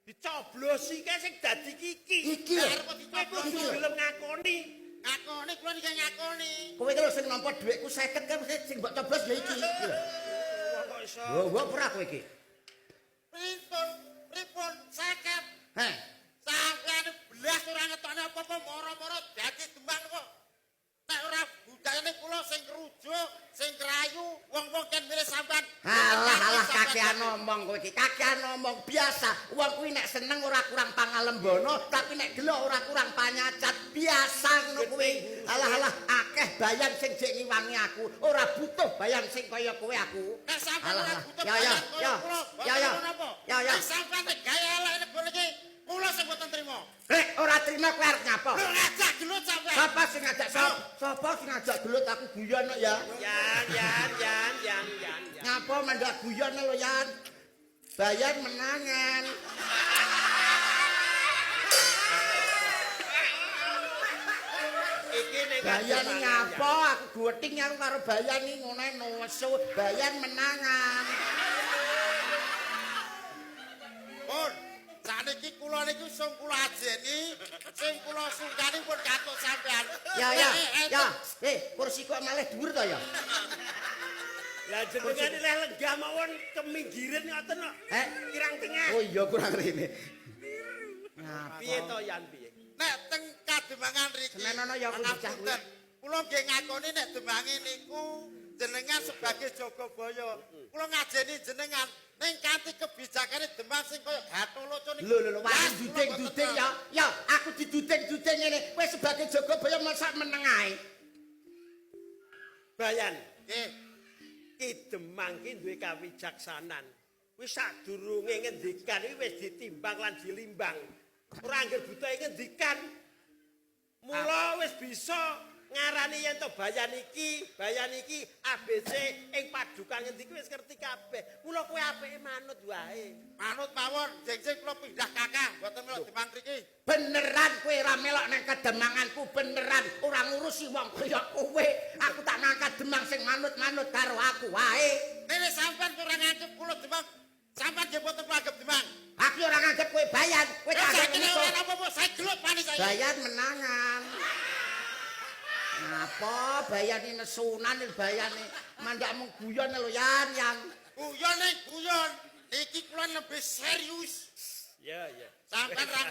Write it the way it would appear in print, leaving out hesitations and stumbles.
Dicoblosi kae sing dadi iki. Iki lho. Arep dicoblos Iki lho. gelem ngakoni. Ngakoni kula niki ngakoni. Kowe iki lho sing nampa dhuwitku 50 kan mesti sing mbok coblos ya iki. Iki lho. Wong kok iso. Wo ora kowe iki. Pripun? Pripun 50? Heh. Sampeyan blas ora ngetokne apa-apa moro-moro dadi Demang kok. Nek ora budayane kula sing rujuk, sing krayu, wong-wong ken milih sampean. Alah alah kakean ngomong kowe iki. Kakean ngomong biasa. Wong kuwi nek seneng ora kurang pangalembono, tapi nek gelo ora kurang panyacat. Biasa ngono kuwi. Alah alah akeh bayan sing jek ngiwangi aku. Ora butuh bayan sing kaya kowe aku. Nek sampean Alah, ora alah. butuh Ya, ya, bayan kaya ya. kula, Ya, ya. mboten napa. Ya, ya. Nek sampean nek gawe elek negara iki, kula sing mboten trima. Rek ora trima kowe arep nyapa? Lho ngajak gelut sampean. Sapa sing ngajak sapa? Sapa sing ngajak gelut aku guyon kok ya. Yan yan yan yan yan. yan. Ngapa mendak guyon lho Yan? Bayan menangan. Iki ning Bayan Kademangan, ngapa aku guweting aku karo Bayan iki ngono nesu. Bayan menangan. Pun, sakniki kula niku sing kula ajeni, sing kula sungkani pun katuk sampean. Ya ya ya. Kursi kok malah dhuwur to ya? Lah jenengan leh lenggah mawon keminggiran ngoten kok. Eh? Kirang tengah. Oh iya kurang rene. Ngapa? Piye to Yan piye? Nek teng Kademangan riki. Senenono ya kuwi bocah kuwi. Pangapunten. Kula nggih ngakoni nek Demange niku jenengan sebagai Jogobaya. Kula ngajeni jenengan ning kanthi kebijakane Demang sing kaya Gatoloco niku. Lho lho lho wani Blas, kula duding-duding mboten ya. Ya, aku diduding-duding ngene. Kowe sebagai Jogobaya masa meneng ae. Bayan, Nggih. Ki Demang ki duwe kawijaksanan. Wis sadurunge ngendikan iki wis ditimbang lan dilimbang. Ora angger buta ngendikan. Mula wis bisa ngarani yen to bayan iki ABC ing padukan ngendi ki wis ngerti kabeh. Mula kowe apike manut wae. Manut mawon, jeng-jeng kula pindah kakah, mboten melok Demang mriki. Beneran kowe ora melok nang kedemanganku beneran ora ngurusi wong kaya kowe. Aku tak ngangkat Demang sing manut-manut karo aku wae. Nek sampean ora nganggep kula Demang, sampean nggih mboten kula anggep Demang. Aku ora nganggep kowe Bayan, kowe Wis tak anggep saiki nek niku. ora apa-apa, saya gelut pani saya. Bayan menangan. Ngapa Bayan ini nesunan iki Bayan iki mandak mung guyon lho Yan Yan. Guyon ning guyon, iki kula lebih serius. Ya ya. Sampean ra